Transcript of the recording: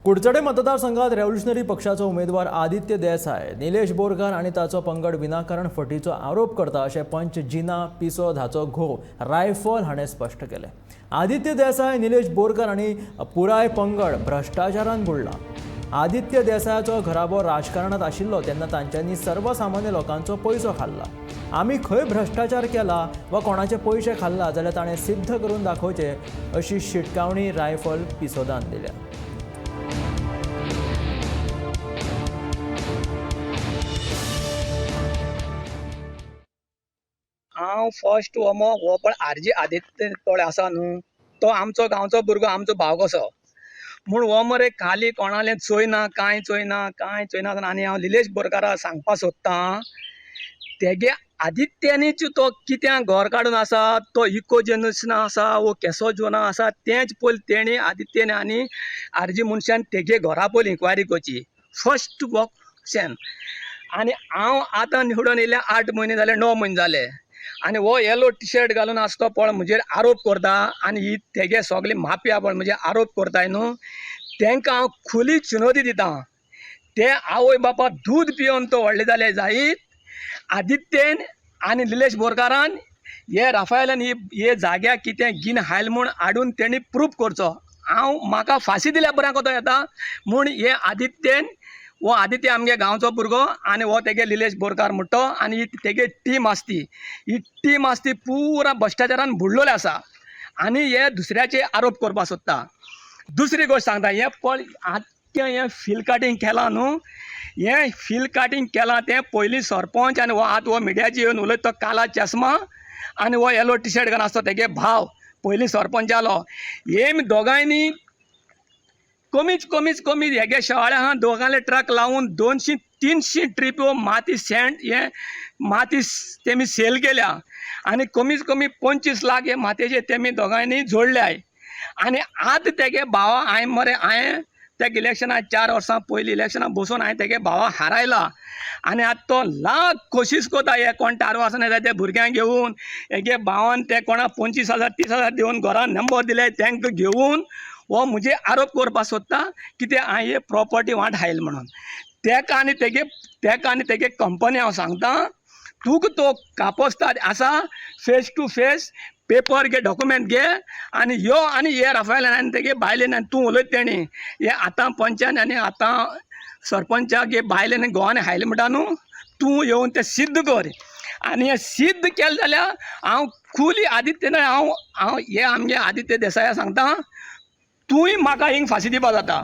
कुडचडे मतदारसंघात रेव्होल्युशनरी पक्षाचो उमेदवार आदित्य देसाय निलेश बोरकार आनी ताचो पंगड विनाकारण फटीचो आरोप करता अशें पंच जिना पिसोद हाचो घोव रायफल हाणें स्पश्ट केलें. आदित्य देसाय, निलेश बोरकार आनी पुराय पंगड भ्रश्टाचारान बुडला. आदित्य देसायाचो घराबो राजकारणात आशिल्लो तेन्ना तांच्यांनी सर्वसामान्य लोकांचो पयसो खाल्ला. आमी खंय भ्रश्टाचार केला वा कोणाचे पयशे खाल्ला जाल्यार ताणें सिद्ध करून दाखोवचें अशी शिटकावणी रायफल पिसोदान दिल्या. हांव फर्स्ट हो हो पळय आरजी आदित्य पळय आसा न्हू, तो आमचो गांवचो भुरगो, आमचो भाव कसो म्हूण हो मरे खाली कोणालें चोयना, कांय चोयना, कांय चोयना. आनी हांव निलेश बोरकारा सांगपा सोदतां, तेगे आदित्यानीच तो कित्याक घर काडून आसा, तो इको जनरेशना आसा वो केसो जोना आसा तेंच पयलीं तेणी आदित्यान आनी आरजी मनशान तेगे घरा पयलीं इन्क्वायरी करची फर्स्ट क्वेश्चन. आनी हांव आतां निवडून येयल्या 8 म्हयने जाले, 9 म्हयने जाले, आनी हो येलो टी शर्ट घालून आसता तो पळय म्हजेर आरोप करता आनी ही तेगे सगळे माफिया पळय म्हजेर आरोप करताय न्हू, तेंकां हांव खुली चुनवती दिता. ते आवय बापा दूद पिवन तो व्हडले जाले जायत, आदित्यन आनी निलेश बोरकारान हे राफायलान हे जाग्याक कितें गीन हायल म्हूण हाडून तेणी प्रूफ करचो. हांव म्हाका फांशी दिल्या बऱ्या कोतो येता म्हूण हे आदित्यन, हो आदित्य आमगे गांवचो भुरगो आनी हो तेगे निलेश बोरकार म्हणटा तो आनी ही तेगे टीम आसा ती, ही टीम आसा ती पुरा भ्रश्टाचारान बुडलेली आसा आनी हे दुसऱ्याचे आरोप करपाक सोदता. दुसरी गोश्ट सांगता, हें पळय आख्खें हें फिल काटींग केलां न्हू, हें फिल काटींग केलां तें पयलीं सरपंच आनी हो आतां हो मिडियाचेर येवन उलयता तो काला चश्मा आनी हो येलो टी शर्ट घालून आसता तेगे भाव पयलीं सरपंच जालो. हेम दोगांयनी कमीच कमीच कमी हेगे शेवाळे आहा दोगांले ट्रक लावन 200-300 ट्रिप्यो माती सँड हे माती तेमी सेल केल्या आनी कमीच कमी 25 लाख हे मातयेचे तेमी दोगांयनी जोडल्याय. आनी आतां तेगे भावा हांवें मरे, हांवें त्या इलेक्शनाक 4 वर्सां पयलीं इलेक्शनाक बसून हांवें तेगे भावा हारायला आनी आतां तो लाख कोशिश करता हे कोण 4 वर्सां येता ते भुरग्यांक घेवन हेगे भावान ते कोणा 25,000 30,000 दिवन घरान नंबर दिले तांकां घेवन हो म्हजे आरोप करपाक सोदता कितें हांवें हे प्रोपर्टी वांट हायल म्हणून. तेका आनी तेगे, तेका आनी तेगे कंपनी हांव सांगता, तुका तो कापोस्ताद आसा, फेस टू फेस पेपर घे, डॉक्युमेंट घे आनी यो आनी हे राफायलान आनी तेगे बायलेन आनी तूं उलयता तेणी हे आतां पंचान आनी आतां सरपंचाक हे बायलेन गोवान हायले म्हणटा न्हू, तूं येवन तें सिद्ध कर. आनी हें सिद्ध केलें जाल्यार हांव खुली आदित्य न्हय, हांव हांव हे आमगे आदित्य देसाया सांगता, तूंय म्हाका हिंग फांशी दिवपा जाता.